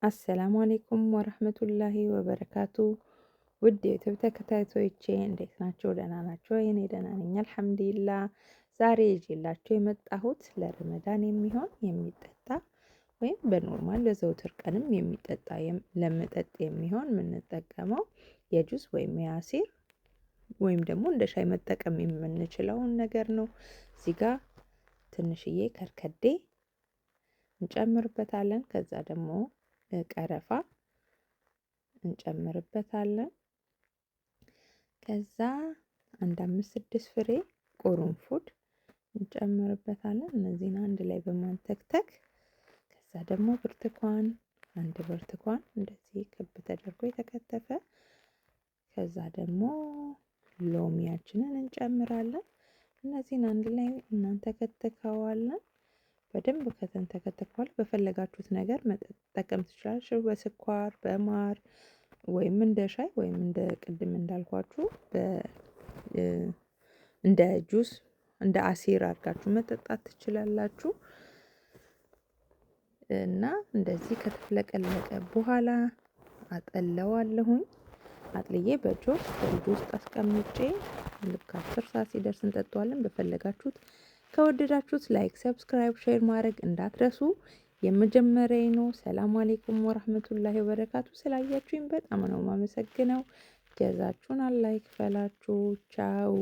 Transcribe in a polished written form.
السلام عليكم ورحمة الله وبركاته። ውድ የ YouTube ተከታታዮቼ እንዴት ናቸው? ደህና ናቸው? እኔ ደህና ነኝ الحمد لله። ዛሬ ይዤላችሁ የመጣሁት ለረመዳን የሚሆን የሚጠጣ ወይም በ normal በዘውትር ቀንም የሚጠጣ ለመጠጥ የሚሆን የምንጠቀመው የጁስ ወይም የ عصير ወይም ደግሞ እንደ ሻይ መጠቀም የምንችለውን ነገር ነው። እዚህ ጋር ትንሽዬ ከርከዴ እንጨምርበታለን። ከዛ ደግሞ ቀረፋ እንጨምርበታለን። ከዛ አንድ አምስት ስድስት ፍሬ ቅርንፉድ እንጨምርበታለን። እነዚህን አንድ ላይ በማንተክተክ ከዛ ደግሞ ብርቱካን፣ አንድ ብርቱካን እንደዚህ ክብ ተደርጎ የተከተፈ፣ ከዛ ደግሞ ሎሚያችንን እንጨምራለን። እነዚህን አንድ ላይ እናንተከትከዋለን። በደንብ ከተንተከተከ በኋላ በፈለጋችሁት ነገር መጠቀም ትችላላችሁ። በስኳር፣ በማር ወይም እንደ ሻይ ወይም እንደ ቅድም እንዳልኳችሁ እንደ ጁስ እንደ عصير አድርጋችሁ መጠጣት ትችላላችሁ። እና እንደዚህ ከተፍለቀለቀ በኋላ አጠለዋለሁኝ። አጥልዬ በጆክ ፍሪጅ ውስጥ አስቀምጬ ልክ 10 ሰዓት ሲደርስ እንጠጣዋለን። በፈለጋችሁት ከወደዳችሁት like፣ subscribe፣ share ማድረግ እንዳትረሱ። የመጀመሪያ ነው። سلام عليكم ورحمة الله وبركاته። ስላያችሁኝ በጣም ነው የማመሰግነው። ጀዛችሁን አላህ ይክፈላችሁ። ቻው።